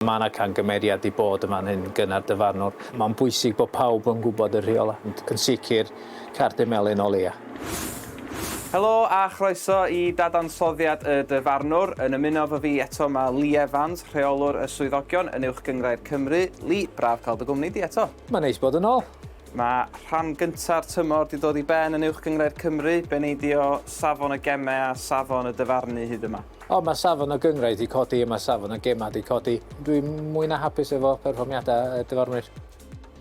Mae 'na camgymeriad 'di bod yn fan hyn gynna'r dyfarnwr. Mae'n bwysig bod pawb yn gwybod y rheolau, ond yn sicr cardyn melyn o leia. Helo a chroeso i dadansoddiad y dyfarnwr. Yn ymuno efo fi eto mae Lee Evans, rheolwr y swyddogion yn Uwch Gynghrair Cymru. Lee, braf cael dy gwmni di eto. Mae'n neis bod yn ôl. Mae rhan gynta'r tymor 'di dod i ben yn Uwch Gynghrair Cymru. Be nei di o safon y gemau a safon y dyfarnu hyd yma? O, mae safon y gynghrair 'di codi a mae safon y gemau 'di codi. Dwi'n mwy na hapus efo perfformiadau y dyfarnwyr.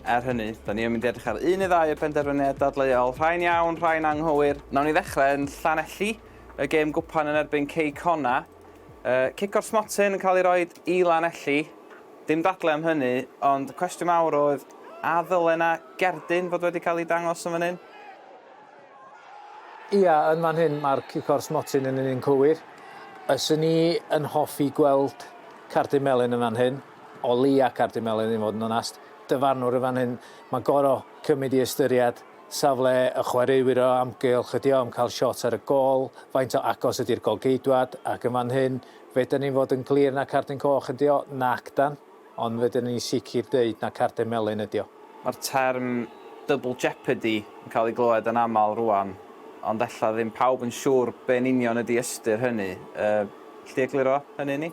Er hynny, da ni yn mynd i edrych ar un neu ddau o benderfyniad dadleuol, rhai'n iawn, rhai'n anghywir. Nawn ni ddechrau yn Llanelli, y gêm gwpan yn erbyn Cei Connah. Uh, cic o'r smotyn yn cael ei roed i Lanelli. Dim dadle am hynny, ond y cwestiwn mawr oedd, a ddyle 'na gerdyn fod wedi cael ei dangos yn fan hyn? Ia, yn fan hyn mae'r cic o'r smotyn yn un cywir. Yswn i yn hoffi gweld cardyn melyn yn fan hyn, o leia cardyn melyn i fod yn onast. Dyfarnwr yn fan hyn, mae'n goro cymryd i ystyried safle y chwaraewyr o amgylch, ydy o am cael shot ar y gôl, faint o agos ydy'r golgeidwad, ac yn fan hyn, fedrwn ni fod yn glir na cardyn coch ydy o, nacdan, ond fedrwn ni sicr deud na cardyn melyn ydy o. Mae'r term double jeopardy yn cael ei glywed yn aml rŵan, ond ella ddim pawb yn siŵr be yn union ydy ystyr hynny. Yy, 'lli di egluro hynny i ni?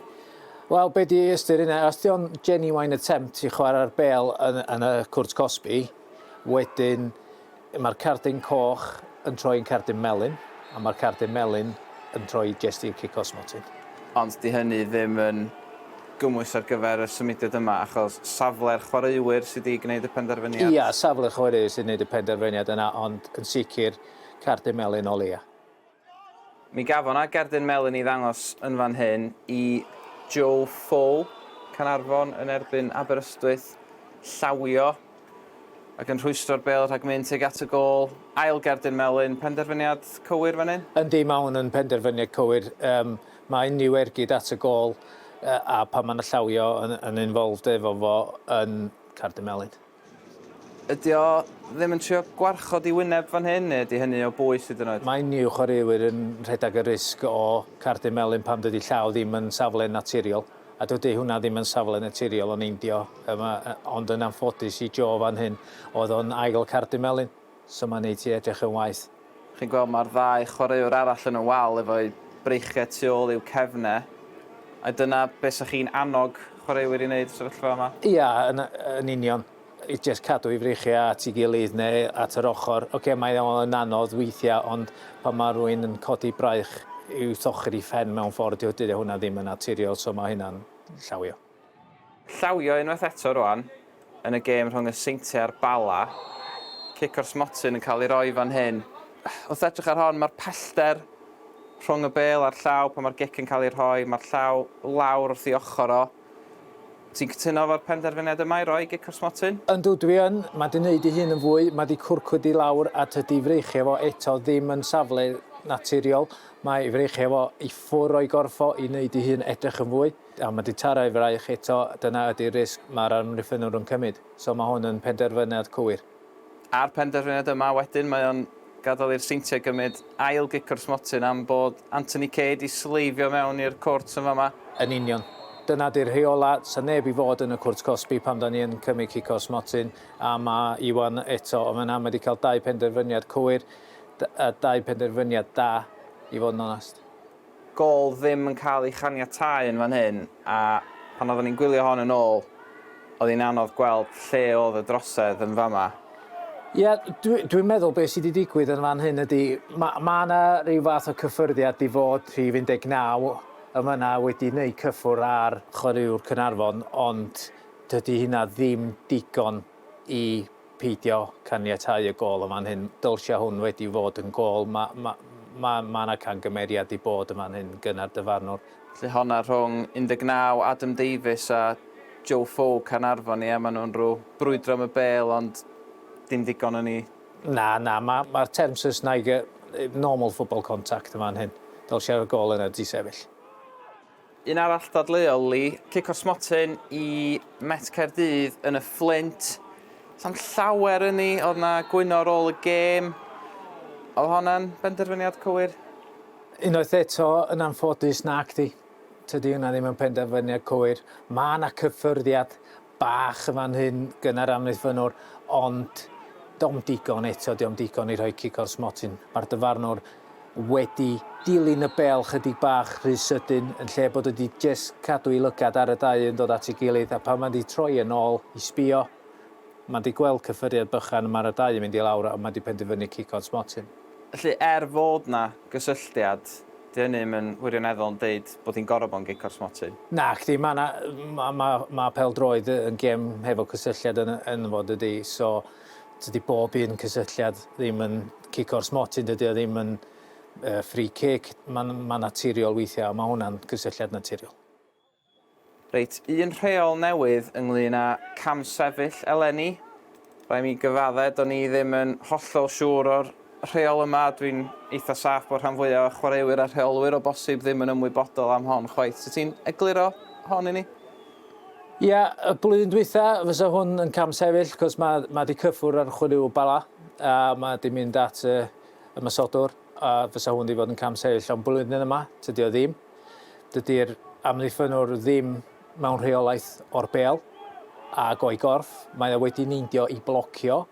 Wel, be di ystyr hynna? Os 'di o'n genuine attempt i chwarae'r bêl yn, yn y cwrt cosbi, Wedyn mae'r cardyn coch yn troi yn cardyn melyn, a mae'r cardyn melyn yn troi jest i'r cic o'r smotyn. Ond 'di hynny ddim yn gymwys ar gyfer y symudiad yma achos safle'r chwaraewyr sy 'di gwneud y penderfyniad. Ia, safle'r chwaraewyr sy'n gwneud y penderfyniad yna, ond yn sicr cardyn melyn o leia. Mi gafon 'na gerdyn melyn i ddangos yn fan hyn i Joe Foe, Caernarfon yn erbyn Aberystwyth, llawio ac yn rhwystro'r bêl rhag mynd tuag at y gôl. Ail gerdyn melyn, penderfyniad cywir fan hyn? Yndi, mae hwn yn penderfyniad cywir. Um, mae unrhyw ergyd at y gôl a pan mae 'na llawio yn, yn involved efo fo yn cardyn melyn. Ydy o ddim yn trio gwarchod ei wyneb fan hyn, neu ydy hynny o bwys hyd yn oed? Mae unrhyw chwaraewyr yn rhedeg y risg o cardyn melyn pan dydy llaw ddim yn safle naturiol, a dydy hwnna ddim yn safle naturiol o neindio, ond yn anffodus i Joe fan hyn, oedd o'n ail cardyn melyn, so mae'n neud ti edrych yn waeth. Chi'n gweld mae'r ddau chwaraewr arall yn y wal efo'u breichiau tu ôl i'w cefnau. Ai dyna be 'sa chi'n annog chwaraewyr i wneud y sefyllfa yma? Ia, yn yn union. I jyst cadw 'u freichiau at 'i gilydd neu at yr ochr. Ocê, mae o yn anodd weithiau, ond pan mae rhywun yn codi braich i'w thochri phen mewn ffordd, dydy hwnna ddim yn naturiol, so mae hynna'n llawio. Llawio unwaith eto rwan yn y gêm rhwng y Seintiau a'r Bala. Cic o'r smotyn yn cael ei roi fan hyn. Wrth edrych ar hon, mae'r pellter rhwng y bêl a'r llaw pan mae'r gic yn cael ei rhoi, mae'r llaw lawr wrth ei ochr o. Ti'n cytuno efo'r penderfyniad yma i roi gic o'r smotyn? Yndw, dwi yn. Mae 'di neud ei hun yn fwy, mae 'di cwrcwyd i lawr a tydi freichiau fo eto ddim yn safle naturiol. Mae ei freichiau fo i ffwr o'i gorff o i neud ei hun edrych yn fwy. A mae 'di taro ei fraich eto, dyna ydi'r risg mae'r amddiffynnwr yn cymryd. So mae hwn yn penderfyniad cywir. A'r penderfyniad yma wedyn, mae o'n gadael i'r Seintiau gymryd ail gic o'r smotyn am bod Anthony Kay 'di sleifio mewn i'r cwrt yn fama. Yn union. Dyna 'di'r rheola, 'sa neb i fod yn y cwrt cosbi pan 'da ni yn cymryd cic o'r smotyn, a mae Iwan eto yn fan'na, mae 'di cael dau penderfyniad cywir, a dau penderfyniad da, i fod yn onast. Gôl ddim yn cael ei chaniatáu yn fan hyn, a pan oeddwn i'n gwylio hon yn ôl, oedd hi'n anodd gweld lle oedd y drosedd yn fama. Ie, dwi, dwi'n meddwl beth sydd wedi digwydd yn fan hyn ydy, mae ma 'na ryw fath o cyffyrddiad 'di fod rhif 19 yn fan'na wedi wneud cyffwrdd ar chwaraewr Caernarfon, ond dydy hynna ddim digon i peidio caniatáu y gôl yn fan hyn. Dylsia hwn wedi fod yn gôl. Mae ma, ma, ma 'na camgymeriad 'di bod yn fan hyn gynna'r dyfarnwr. Felly honna rhwng 19 Adam Davies a Joe Foe Caernarfon, ie, maen nhw'n rhyw brwydro am y bêl ond dim digon yn ei... Na, na, mae'r ma term Saesneg normal football contact yn fan hyn. Dylsia'r gôl yna 'di sefyll. Un arall dadleuol, Lee, cic o'r smotyn i Met Caerdydd yn y Fflint. Sa'm llawer yn ni, oedd 'na gwyno ar ôl y gêm. Oedd honna'n benderfyniad cywir? Unwaith eto, yn anffodus, nacdi. Tydi hwnna ddim yn penderfyniad cywir. Mae yna cyffyrddiad bach yn fan hyn gynnar amddiffynnwr, ond dom digon eto, diom digon i rhoi cic o'r smotyn. Mae'r dyfarnwr wedi dilyn y bêl chydig bach rhy sydyn yn lle bod wedi jyst cadw ei lygad ar y dau yn dod at ei gilydd a pan mae wedi troi yn ôl i sbio, mae wedi gweld cyffyrddiad bychan a mae'r dau yn mynd i lawr a mae wedi penderfynu cic o'r smotyn. Felly er fod 'na gysylltiad, 'di hynny ddim yn wirioneddol yn deud bod hi'n gorfod bod yn gic o'r smotyn. Nacdi, ma' 'na ma' ma' ma' pêl-droed yn gêm hefo cysylltiad yn ynddo fo dydi, so tydi bob un cysylltiad ddim yn cic o'r smotyn, dydi o ddim yn free kick, ma'n ma'n naturiol weithiau, a ma' hwnna'n gysylltiad naturiol. Reit, un rheol newydd ynglyn â camsefyll eleni. Rhaid mi gyfadde, do'n i ddim yn hollol siŵr o'r rheol yma. Dwi'n eitha saff bod rhan fwyaf o chwaraewyr a rheolwyr o bosib ddim yn ymwybodol am hon chwaith. Sut ti'n egluro hon i ni? Ia, y blwyddyn dwytha fysa hwn yn camsefyll, cos mae, mae di cyffwrdd ar chwaraewr Bala, a mae di mynd at y ymosodwr, a fysa hwn di fod yn camsefyll, ond blwyddyn yma, tydi o ddim. Dydy'r amddiffynnwr ddim mewn rheolaeth o'r bêl ag o'i gorff. Mae o wedi neindio i blocio,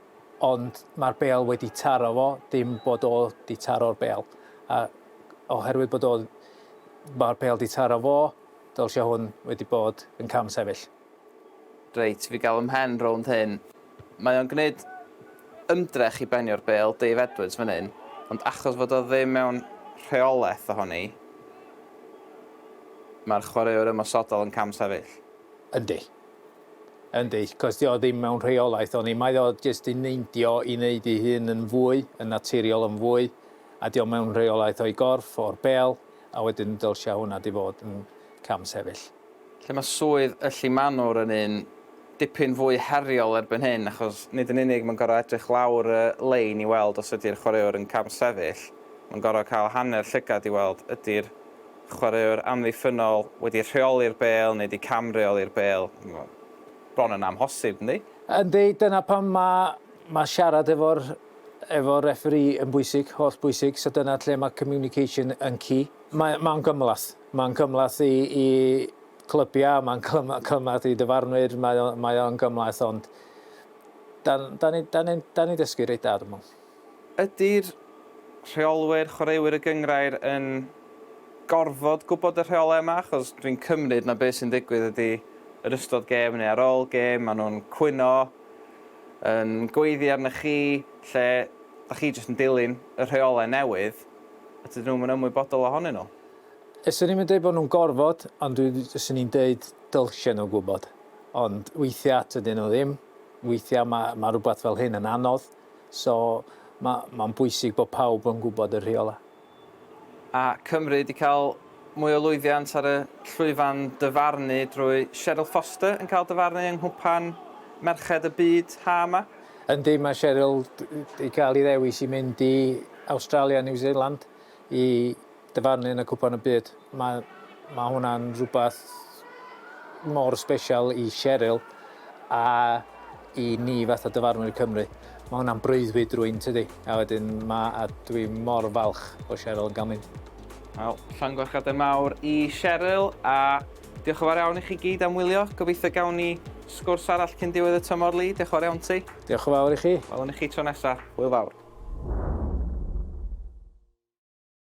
ond mae'r bêl wedi taro fo, dim bod o 'di taro'r bêl. A oherwydd bod o, mae'r bêl 'di taro fo, dylsia hwn wedi bod yn cam sefyll. Reit, fi gael 'y mhen rownd hyn. Mae o'n gwneud ymdrech i benio'r bêl, Dave Edwards fan hyn, ond achos fod o ddim mewn rheolaeth ohoni, mae'r chwaraewr ymosodol yn camsefyll. Yndi. Yndi, cos 'di o ddim mewn rheolaeth ohoni. Mae o jyst yn neindio i wneud ei hun yn fwy, yn naturiol yn fwy, a 'di o mewn rheolaeth o'i gorff, o'r bêl, a wedyn dylsia hwnna 'di fod yn camsefyll. Lle mae swydd y llumanwr yn un dipyn fwy heriol erbyn hyn, achos nid yn unig mae'n gorfod edrych lawr y lein i weld os ydy'r chwaraewr yn camsefyll, mae'n gorfod cael hanner llygad i weld ydy'r chwaraewr amddiffynnol wedi rheoli'r bêl neu wedi cam-reoli'r bêl. Bron yn amhosib, yndi? Yndi, dyna pam mae mae siarad efo'r efo referee yn bwysig, holl bwysig, so dyna lle mae communication yn key. Mae mae'n gymhleth. Mae'n gymhleth i i clybiau, mae'n cymhleth i dyfarnwyr, mae o mae o'n gymhleth ond dan dan ni dan ni dan ni'n dysgu reit dda dwi'n meddwl. Ydy'r rheolwyr, chwaraewyr y gynghrair yn gorfod gwybod y rheolau yma? Achos dwi'n cymryd na beth sy'n digwydd ydy yn ystod gêm neu ar ôl gêm, maen nhw'n cwyno, yn gweiddi arnoch chi, lle da chi jyst yn dilyn y rheolau newydd a dydyn nhw'm yn ymwybodol ohonyn nhw. Swn i'm yn deud bod nhw'n gorfod, ond dwi, swn i'n deud dylsen nhw gwybod. Ond weithiau tydyn nhw ddim. Weithiau mae, mae rhywbeth fel hyn yn anodd. So mae, mae'n bwysig bod pawb yn gwybod y rheolau. A Cymru wedi cael mwy o lwyddiant ar y llwyfan dyfarnu drwy Cheryl Foster yn cael dyfarnu yng Nghwpan Merched y Byd ha yma. Yndi, mae Cheryl wedi cael ei ddewis i mynd i Awstralia, New Zealand i dyfarnu yn y Cwpan y Byd. Mae, mae hwnna'n rhywbeth mor sbesial i Cheryl a i ni fatha dyfarnwyr Cymru. Mae hwnna'n breuddwyd rwy'n tydi? A wedyn ma, a dwi mor falch o Cheryl yn cael mynd. Wel, llongyfarchiadau mawr i Cheryl a diolch yn fawr iawn i chi gyd am wylio. Gobeithio gawn ni sgwrs arall cyn diwedd y tymor, Lee. Diolch yn fawr iawn ti. Diolch yn fawr i chi. Welwn i chi tro nesaf. Hwyl fawr.